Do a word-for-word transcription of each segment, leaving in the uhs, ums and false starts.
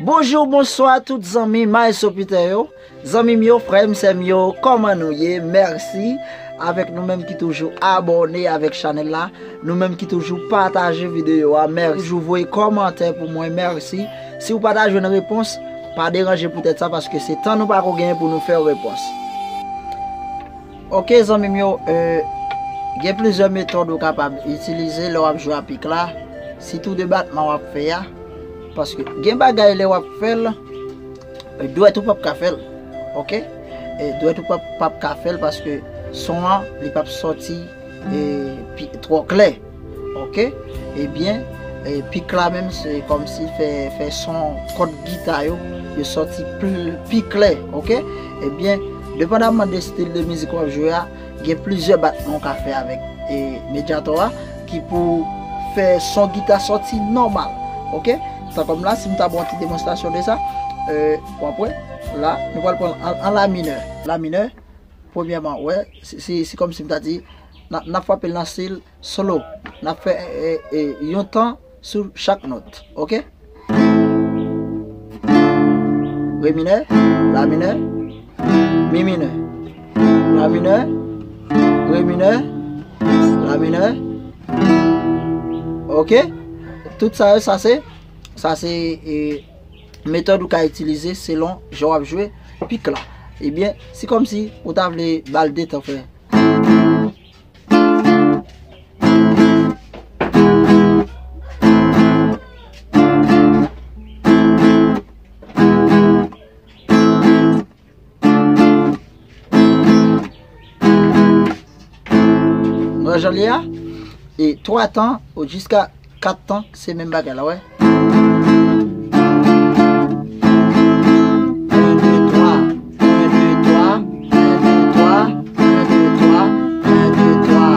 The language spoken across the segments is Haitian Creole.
Bonjou, bonswa tout zanmi Maestro Peter yo. Zanmi m yo, frè m, sè m yo, kòman nou ye? Mèsi avèk nou menm ki toujou abòne avèk chanèl la. Nou menm ki toujou pataje videyo a, mèsi. Toujou voye kòmantè pou mwen, mèsi. Si w pa ta jwenn repons, pa deranje poutèt sa, paske se tan nou pako genyen pou nou fè w repons. Ok, zanmi m yo, eh, gen plizyè metòd ou kapab itilize lè w ap jwe a pik la, sitou de batman w ap fè a, paske gen bagay lè w ap fè l, eh, dwèt ou p ap ka fè l, ok? Eh, dwèt ou p ap, p ap ka fè l paske son an, li p ap sòti, eh, pi, twò klè. Ok? Ebyen, eh, pik la menm, se kòmsi fè, fè son kòd gita yo, yo sòti pl-, pi klè. Ok? Ebyen, depandamman de stil de mizik w ap jwe a, gen plizyè batman w ka fè avèk, eh, medyatò a ki pou fè son gita sòti nòmal. Ok? Tankòm la, si m ta ba w ti demonstrasyon de sa, eh, w ap wè, la, nou pral pran an, an la minè. La minè, premyèman, wè, se, se, se kòmsi m ta di, n a, n ap frape l nan stil slow. N ap fè, eh, eh, yon tan sou chak nòt, ok? Re minè, la minè, mi minè. La minè, re minè, la minè. Ok? Tout sa yo, sa se, sa se, eh, metòd ou ka itilize selon jan w ap jwe pik la. Ebyen, se kòmsi ou ta vle ba l de tan fè. Nou wè jan l ye a? E twa tan, ou jiska kat tan, se menm bagay la, wè. En, de, twa, en, de, twa, en, de, twa, en, de, twa, en, de, twa.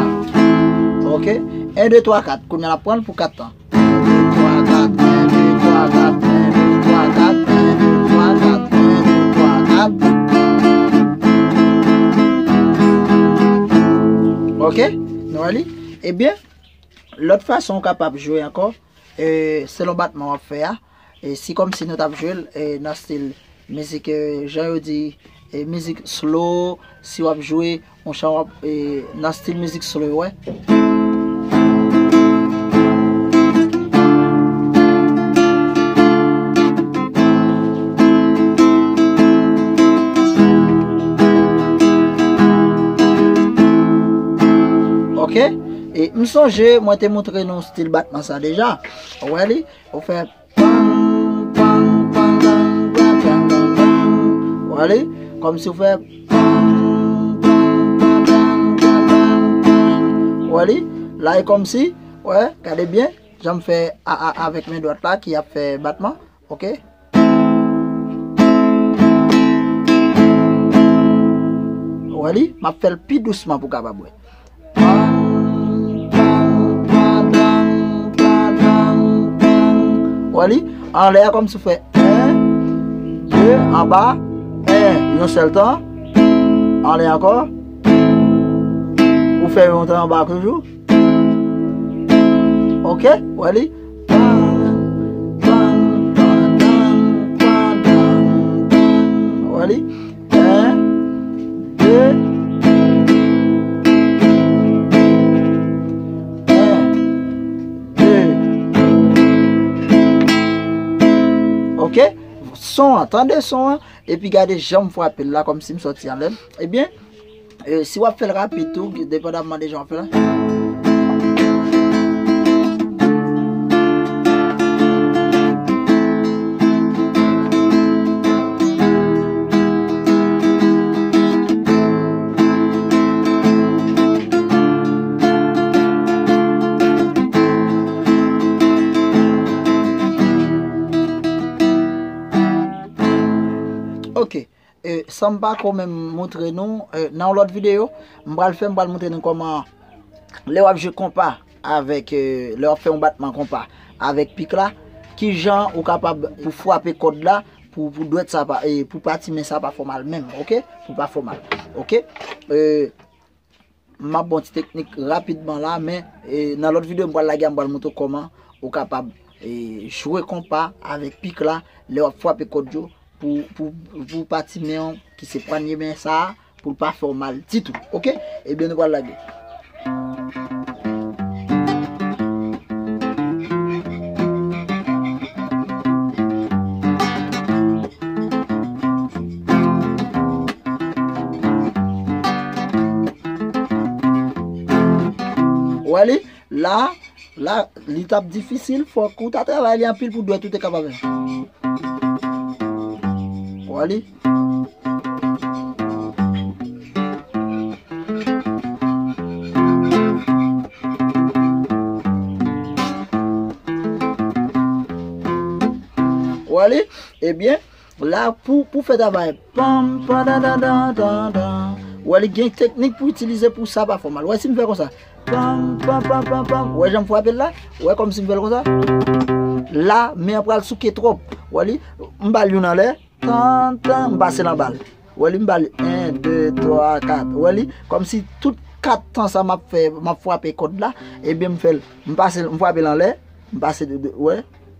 Ok? En, de, twa, kat. Kounye a n ap pran l pou kat tan. En, de, twa, kat, en, de, twa, kat, en, de, twa, kat, en, de, twa, kat, en, de, twa, kat. Ok? Nou wè li? Ebyen, lòt fason w kapab jwe ankò, eh, selon batman w ap fè a. E si kòmsi nou t ap jwe l, eh, nan stil mizik, eh, jan yo di, eh, mizik slow, si w ap jwe yon chan w ap, eh, nan stil mizik slow, wè. Ok? E m sonje mwen te montre nou stil batman sa deja. Ou wè li? Ou fè pang, pang, pang, pang, pang, pang, pang, pang. Ou wè li? Kòmsi ou fè pang, pang, pang, pang, pang, pang, pang. Ou wè li? La e kòmsi, wè, gade byen, jan m fè a, a, avèk men dwat la ki ap fè batman, ok? Ou wè li? M ap fè l pi dousman pou w kapab wè. Wè li? Anlè a kòmsi w fè en, de, anba, en, yon sèl tan. Anlè ankò. Ou fè yon tan anba toujou. Ok, wè li? Wè li? En, de, en, de. Ok? Son an, tande son an, epi gade jan m frape l la, kòmsi m sòti anlè l. Ebyen, eh, si w ap fè l rapid tou, depandamman de jan w ap fè l. Ok. Eh, san m pa ko menm montre nou, eh, nan yon lòt videyo, m pral fè, m pral montre nou kòman lè w ap jwe konpa avèk, eh, lè w ap fè yon batman konpa avèk pik la, kijan ou kapab pou frape kòd la, pou, pou dwèt sa pa, eh, pou pati men sa pa fè w mal menm, ok? Pou pa fè w mal, ok? Eh, M ap ba w ti teknik rapidman la, men, eh, nan lòt videyo m pral lage a, m pral montre w kòman ou kapab e, jwe konpa avèk pik la, lè w ap frape kòd yo, pou, pou, pou pati men w, ki se pwanye men sa a, pou l pa fè w mal ditou. Oke? Ebyen, nou pral lage. Ou wè li? La, la, li t ap difisil, fòk ou ta travay li anpil pou dwèt ou te kapab fè. Ou wè li? Ou wè li? Ebyen, la, pou, pou fè travay, pam, pa, da, da, da, da, da. Ou wè, li gen teknik pou itilize pou sa pa fè w mal. Ou wè, si m fè konsa, pam, pam, pam, pam, pam. Ou wè, jan m frape l la? Ou wè, kòmsi m fè l konsa? La, men an pral souke twòp. Ou wè, li, m ba l youn anlè, tan, tan, m pase l anba l. Ou wè, li, m ba l en, de, twa, kat. Ou wè, li, kòmsi tout kat tan sa m ap fè, m ap frape kòd la, ebyen, m fè l, m pase l, m frape l anlè, m pase de, de, ou wè,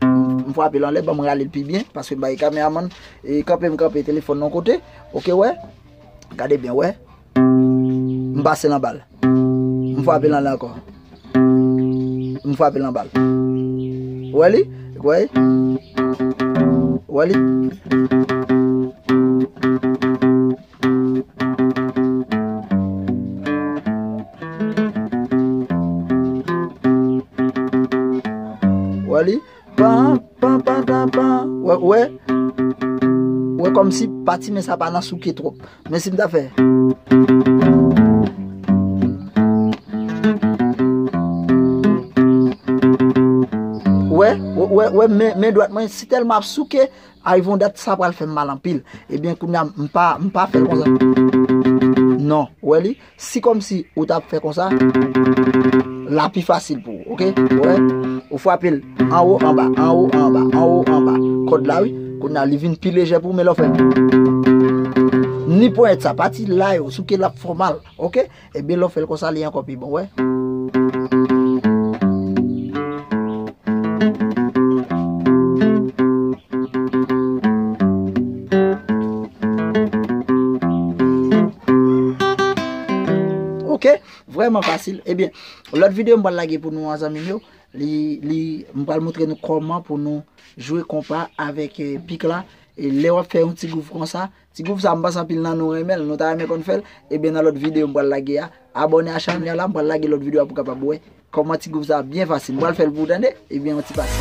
m frape l anlè, ban m rale l pi byen, paske m bay kameramann, e kanpe m kanpe telefòn nan kote, oke, wè, gade byen, wè, m pase l anba l, m frape l anlè ankò, m frape l anba l, wè li, wè, wè li. Wè li? Pa, pa, pa, pa, pa. Wè, wè. Wè kòmsi pati men sa pa nan souke twòp. Men si m ta fè. Wè, wè, wè, wè, men, men dwat mwen, si tèlman ap souke, Ay, yon dat sa pral fè m mal anpil. Ebyen, kounye a, m pa, m pa fè l konsa. Non, ou wè li? Si kòmsi ou t ap fè konsa, la pi fasil pou ou, oke? Ou wè? Ou frape l anwo, anba, anwo, anba, anwo, anba. Kòd la, wi. Kounye a, li vin pi lejè pou ou, men lè w fè ni ponyèt sa, pati la yo, souke l ap fè w mal, oke? Ebyen, lè w fè l konsa, li ankò pi bon, wè. Oke, vrèman fasil. Ebyen, lòt videyo m pral lage pou nou an, zanmi m yo. Li, li, m pral montre nou kòman pou nou jwe konpa avèk, eh, pik la. E lè w ap fè yon ti gwouv konsa, ti gwouv sa, m panse anpil nan nou renmen l, nou ta renmen konn fè l. Ebyen, nan lòt videyo m pral lage a, abòne a chanèl la, m pral lage lòt videyo a pou w kapab wè kòman ti gwouv sa byen fasil. M pral fè l pou w tande, ebyen, yon ti pase.